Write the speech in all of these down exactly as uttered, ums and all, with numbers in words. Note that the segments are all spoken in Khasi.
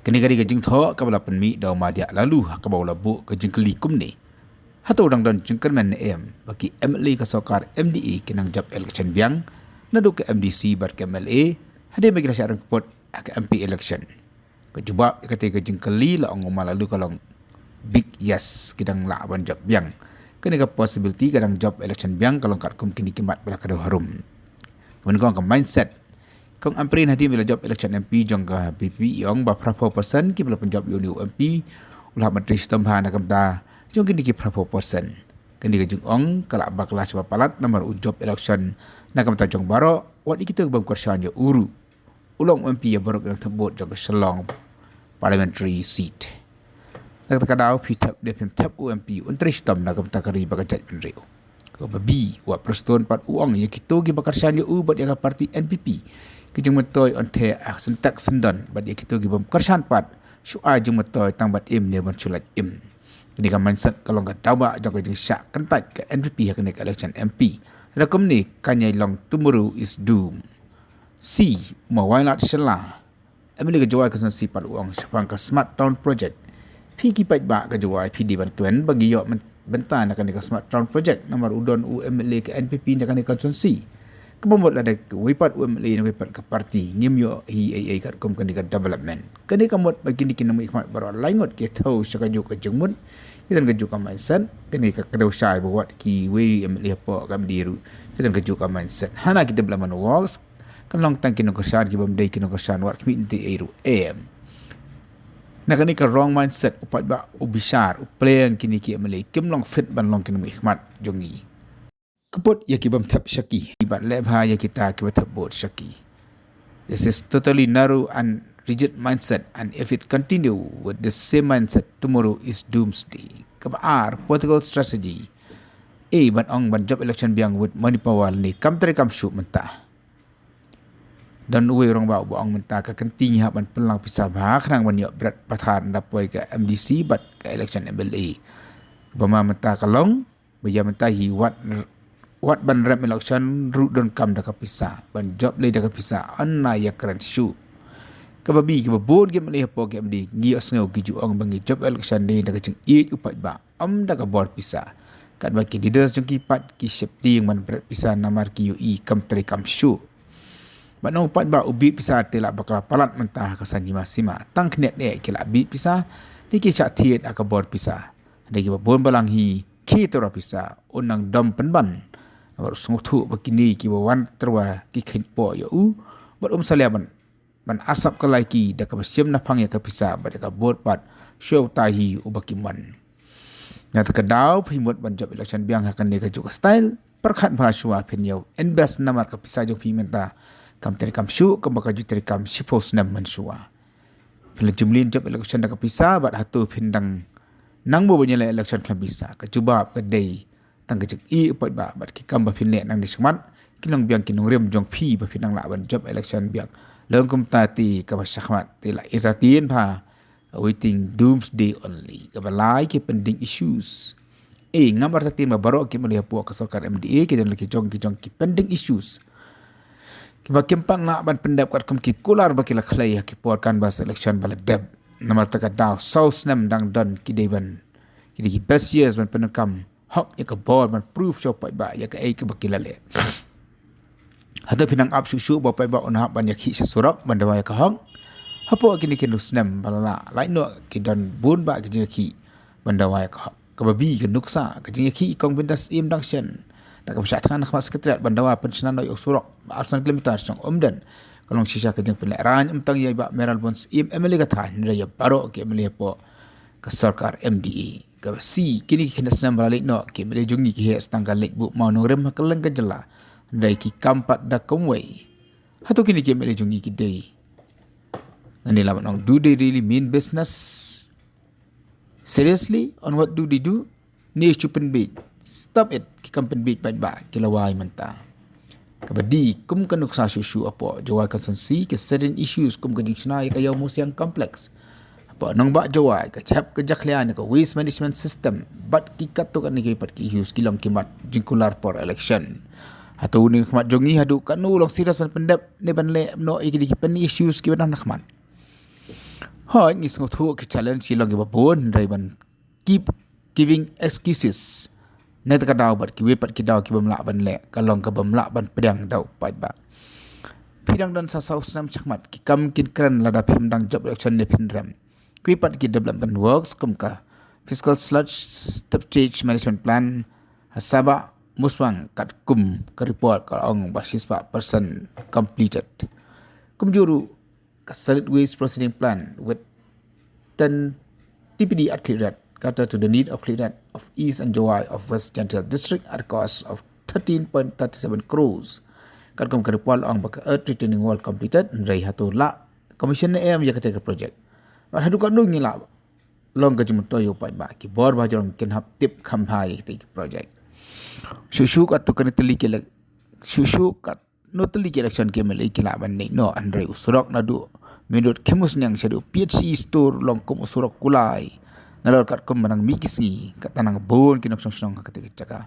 Kane ka dei ka jingthoh kaba la pynmih da u Madiah Laloo ha kaba u la buh ka jingkylli kumne: Hato dang don jingkyrmen ne em ba ki M L A ka sorkar M D A ki nang jop election biang naduh ka M D C bad ka M L A hadien ba ki la shah ryngkpot ha ka M P election? Ka jubab ïa katei ka jingkylli, la ong u Ma Laloo, ka long big yes, ki dang lah ban jop biang. Kane ka possibility ka dang jop election biang ka long katkum kine ki mat ba la kdew harum. Ka nyngkong ka mindset. Kong Ampareen, hadien ba la jop election M P jong ka V P P, i ong ba phra phew percent kiba la pynjop ïa une u M P u la hap ban trei shitom bha na ka bynta jong kine ki phra phew percent. Kane ka jingong ka la bakla shibun palat namar u jop election na ka bynta jong baroh, wat ïa kito ki bym kyrshan ïa u ruh. U long u M P ïa baroh ki nongthep vote jong ka Shillong parliamentary seat. Na kata ka daw phi thep ne phim thep, u M P un trei shitom na ka bynta ka ri bad ka jaitbynriew. Kaba B, Wat Prestone pat u ong ïa kito kiba kyrshan ïa u bad ïa ka party N P P, ki jingmyntoi yn theh ha ka syntak syndon, bad ïa kito ki bym kyrshan pat, shu ai jingmyntoi tang ban im ne ban shu lait im. Kane ka mindset ka long ka daw ba jong ka jingshah kyntait ka N P P ha kane ka election M P. Lada kumne kan ïai long tomorrow is doomed. C, Ma Wailadmiki Shylla, M L A ka Jowai constituency pat u ong shaphang ka Smart Town Project: Phi ki paidbah ka Jowai phi dei ban kmen ba ngi ïoh myn-, bynta na kane ka Smart Town Project namar u don u M L A ka N P P na kane ka constituency. Kaba mut lada kawei pat u M L A na kawei pat ka party, ngim ïoh hi ei ei katkum kane ka development. Kane ka mut ba kine ki nongmihkhmat baroh laingut ki thew sha kajuh ka jingmut, ki don kajuh ka mindset. Kane ka kdew shai ba wat kiwei M L A hapoh ka M D A ruh ki don kajuh ka mindset. Hana ki development works kan long tang ki nongkyrshan, ki bym dei ki nongkyrshan wat khmih, nte ei ruh em. Na kane ka wrong mindset, u paidbah u bishar, u pleng kine ki M L A kim long fit ban long ki nongmihkhmat jong ngi. Ka put ïa ki bym thep sha ki bad leh bha ïa kita kiba thep vote sha ki. This is totally narrow and rigid mindset, and if it continue with this same mindset, tomorrow is doomsday. Kaba ar, political strategy. A, ban ong ban jop election biang with money power ne kam trei kam shuh mynta. Don uwei u rangbah uba ong mynta ka kynti ngi hap ban pynlang pisa bha khnang ban ïoh bret pathar ynda poi ka M D C bad ka election M L A. Kaba ma mynta ka long ba ïa mynta hi wat, wat ban rem election ruh donkam da ka pisa, ban jop lei da ka pisa, ynda ïa kren shuh. Kaba B, kiba bun ki M L A hapoh ka M D A ngi ïohsngew ki ju ong ba ngi jop election dei da ka jingïeit u paidbah, ym da ka bor pisa. Katba ki leaders jong ki pat ki sheptieng ban bret pisa namar ki ïohi kam trei kam shuh. Bad nang u paidbah u bieit pisa te la bakla palat mynta ha ka saiñ hima sima. Tang khyndiat eh ki la bieit pisa, ne ki shah thied ha ka bor pisa. Hynrei kiba bun balang hi, ki tyrwa pisa, u nang dom pynban. Bad u sngewthuh ba kine kiba wan tyrwa ki kheiñ poh ïa u bad um salia ban ban arsap kyllai ki da kaba shim naphang ïa ka pisa bad ïa ka vote pat shuwa utai hi uba kim wan. Na kata ka daw phi mut ban jop election biang ha kane kajuh ka style, pyrkhat bha shuwa phin ïa invest namar ka pisa jong phi mynta kam trei kam shuh kumba ka ju trei kam shiphew snem mynshuwa. Phin la jumlien jop election da ka pisa bad hato phin dang nang mo ban ïaleh election khlem pisa? Ka jubab ka dei tang ka jingïeit u paidbah bad ki kam ba phin leh nangne shakhmat kin long biang ki nongrim jong phi ba phin nang lah ban jop election biang. Long kumta te kaba shakhmat te la entertain bha, awaiting doomsday only. Kaba lai, ki pending issues. Eh, ngam artatien ba baroh ki M L A hapoh ka sorkar M D A ki don la ki jong ki jong ki pending issues kiba kim pat lah ban pyndep katkum ki kular ba ki la khlei ha ki por canvass election ba la dep. Namar kata ka daw saw snem dang don, ki dei ban, ki dei ki best years ban pyndonkam hok ïa ka bor ban proof sha u paidbah ïa kaei kaba ki la leh. Hato phin nang ap shuh shuh ba u paidbah un hap ban ïakhih sha surok ban dawa ïa ka hok? Hapoh kine ki hynriew snem ba la lait noh ki don bun bah ki jingïakhih ban dawa ïa ka hok. Kaba B, ka nuksa, ka jingïakhih i Kong Bynta Syiem dang shen. Da kaba shah thngan ha khmat Secretariat ban dawa pynshna noh ïa u surok ba arsan kilometer sha Umden, ka long shisha ka jingpynlehraiñ ym tang ïa i Bah Mayralborn Syiem M L A ka thaiñ hynrei ïa baroh ki M L A hapoh ka sorkar M D A. Kaba C, kine ki khyndiat snem ba la leit noh ki M L A jong ngi ki heh tang ka leit buh mawnongrim ha kylleng ka jylla, hynrei ki kam pat da kumwei. Hato kine ki M L A jong ngi ki dei, ngan ïa lah ban ong, do they really mean business? Seriously, on what do they do? Ne shu pynbiej? Stop it. Ki kam pynbiej paidbah, ki la wai mynta. Kaba D, kum ka nuksa shuh shuh hapoh Jowai constituency, ki certain issues kum ka jingshna ïa ka Ïew Mawsiang complex hapoh nongbah Jowai, ka jhep ka jakhlia ne ka waste management system bad ki katto katne kiwei pat ki issues ki long ki mat jingkular por election. Hato une u khmat jong ngi haduh katno u long serious ban pyndep ne ban leh noh ïa kine ki pending issues kiba dang ha khmat? Hooid, ngi sngewthuh ki challenge ki long kiba bun, hynrei ban keep giving excuses na kata ka daw bad kiwei pat ki daw ki bym lah ban leh, ka long ka bym lah ban pdiang da u paidbah. Phi dang don sa saw snem shakhmat, ki kam kin kren lada phim dang jop election ne phin rem. Kiwei pat ki development works kum ka fiscal sludge, sewage management plan ha Sabah Muswang, katkum ka report ka ong ba shispah percent completed. Kumjuh ruh ka solid waste processing plant with ten T P D at Khliehriat, cater to the need of Khliehriat of East and Jowai of West Jaintia District at a cost of thirteen point thirty seven crores. Katkum ka report la ong ba ka earth retaining wall completed, hynrei hato la commission ne em ïa kata ka project? Bad haduh katno ngi lah long ka jingmyntoi ïa u paidbah? Ki bor ba jrong kin hap tip kham bha ïa kata ka project. Shuh shuh katto katne tylli ki elek-, shuh shuh katno tylli ki election ki M L A ki lah ban leit noh, hynrei u surok naduh main road Khimusniang shaduh P H C store long kum u surok kulai. Nalor katkum ba nang mih ki sngi, kata nang bun ki nongshong shnong ha kata ka jaka.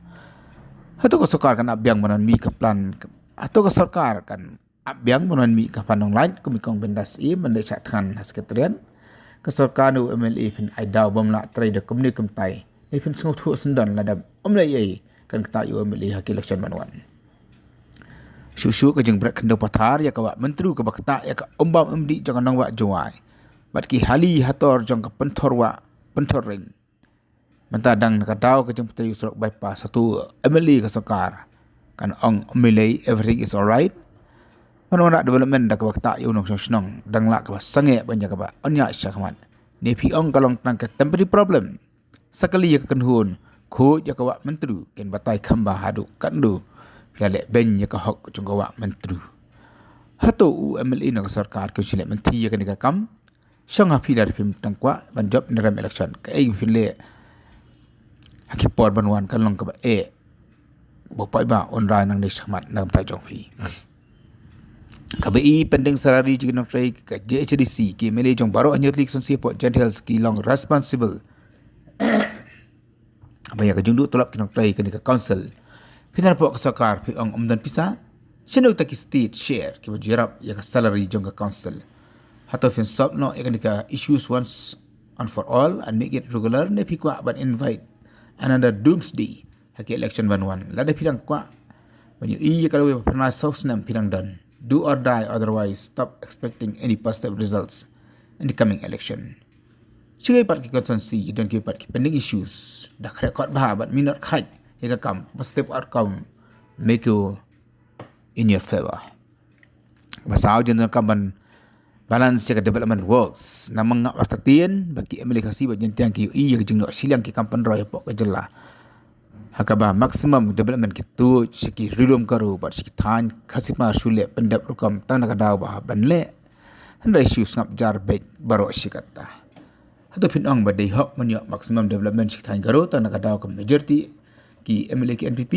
Hato ka sorkar kan ap biang ban mih ka plan? Hato ka sorkar kan ap biang ban mih ka Phan Nonglait kum i Kong Bindas i ban leit shah thngan ha Secretariat? Ka sorkar ne u M L A phin ai daw bym lah trei da kumne kumtai, ne phin sngewthuh syndon lada ym leh ei ei kan ktah ïa u M L A ha ki election ban wan? Shuh shuh ka jingbret khyndew pathar ïa ka wah Myntdu kaba ktah ïa ka umbam umdih jong ka nongwah Jowai bad ki hali hator jong ka pynthor wah pynthor ring. Mynta dang na ka daw ka jingpyntrei u surok bypass, hato u M L A ka sorkar kan ong ym lei lei, everything is alright? Ban wanrah development da kaba ktah ïa u nongshong shnong, dang lah kaba sangeh ban ïa kaba ynñiah shakhmat? Ne phi ong ka long tang ka temporary problem? Sa kali ïa ka kynhun khuid ïa ka wah Myntdu kin batai kham bha haduh katno phi la leh beiñ ïa ka hok jong ka wah Myntdu. Hato u M L A ne ka sorkar kin shu leh mynthi ïa kane ka kam? Shong ha phi lada phim dang kwah ban jop ne rem election, kaei ba phin leh ha ki por ban wan kan long kaba eh ba u paidbah un rai nangne shakhmat na ka bynta jong phi. Kaba i, pending salary jong ki nongtrei ka J H A D C, ki M L A jong baroh hynñiew tylli ki constituency hapoh Jaintia Hills ki long responsible ba ïa ka jingduh tulop ki nongtrei kane ka council. Phin ïa pok ka sorkar, phi ong ym don pisa? Shano kita ki state share kiba ju ïarap ïa ka salary jong ka council? Hato phin solve noh ïa kane ka issues once and for all and make it regular, ne phi kwah ban invite another doomsday ha ki election ban wan? Lada phi dang kwah ban ïohi ïa ka lawei ba phyrnai saw snem phi dang don, do or die, otherwise stop expecting any positive results in the coming election. Shi kawei pat ki constituency ki don kiwei pat ki pending issues, da khreh kot bha bad minot khait ïa ka kam, positive outcome make you in your favor. Ba saw jin kam ban balance ïa ka development works. Namar nga artatien ba ki M L A Khasi bad Jaintia ki ïohi ïa ka jingnoh shiliang ki kam pynroi hapoh ka jylla, ha kaba maximum development ki tuid sha ki ri lum Garo bad sha ki thaiñ Khasi Pnar shu leh pyndep rukom tang na ka daw ba ban leh. Hynrei shu sngap jar beit baroh shi katta. Hato phin ong ba dei hok ban ïoh maximum development sha ki thaiñ Garo tang na ka daw ka majority ki M L A ki N P P?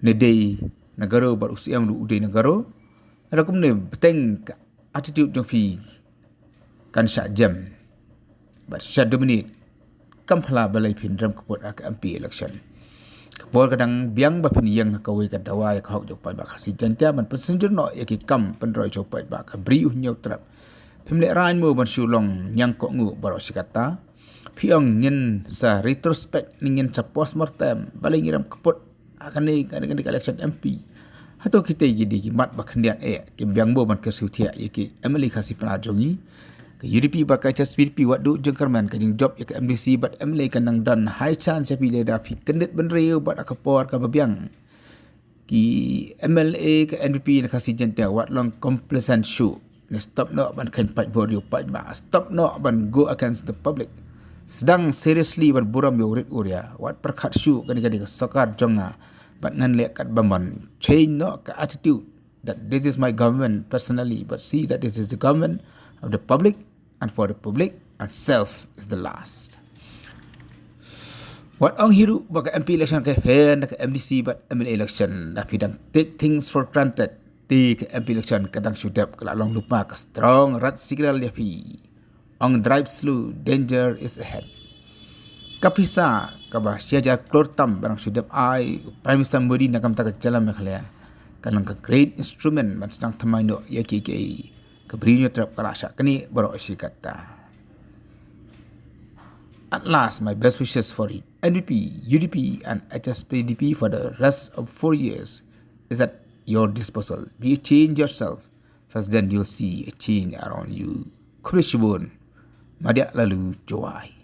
Ne dei na Garo bad u C M ruh u dei na Garo? Lada kumne, bteng ka attitude jong phi kan shah jem bad shah dominate, kam pla balei phin rem kput ha ka M P election? Ka por ka dang biang ba phin ïeng ha kawei ka dawa ïa ka hok jong u paidbah Khasi Jaintia ban pynsynjor noh ïa ki kam pynroi jong u paidbah, ka bri u hynñiew trep. Phim lehraiñ mo ban shu long ñiang kohnguh baroh shi katta? Phi ong ngin sa retrospect ne ngin sa postmortem, balei ngi rem kput ha kane, kane, kane ka election M P? Hato kitei ki dei ki mat ba khyndiat eh, ki biang mo ban kyrsiew thiah ïa ki M L A Khasi Pnar jong ngi? Ka U D P bad ka H S P D P wat duh jingkyrmen, ka jingjop ïa ka M D C bad M L A kan nang don. High chance ïa phi lada phi kyndit bynriew bad ha ka por kaba biang ki M L A ka N P P na Khasi Jaintia, wat long complacent shuh. Ne stop noh ban kheiñ paidbah ïa u paidbah, stop noh ban go against the public. Sdang seriously ban burom ïa u rit u ria, wat pyrkhat shuh kane ka dei ka sorkar jong nga bad ngan leh katba mon. Change noh ka attitude that this is my government personally, but see that this is the government of the public and for the public, and self is the last. Wat ong hi ruh ba ka M P election ka fair na ka M D C bad M L A election. Lada phi dang take things for granted, te ka M P election ka dang shu dep, ka la long lypa ka strong red signal ïa phi. Ong drive slow, danger is ahead. Ka pisa kaba shi hajar klur tam ba dang shu dep ai u Prime Minister Modi na ka bynta ka jylla Meghalaya, ka long ka great instrument ban sdang thymmai noh ïa kiei kiei. Ka bri Hynñiewtrep ka la shah knieh baroh shi katta. At last, my best wishes for it. N P P, U D P, and H S P D P for the rest of four years is at your disposal. Be a change yourself. First, then you'll see a change around you. Khublei shibun. Madiah Laloo Jowai.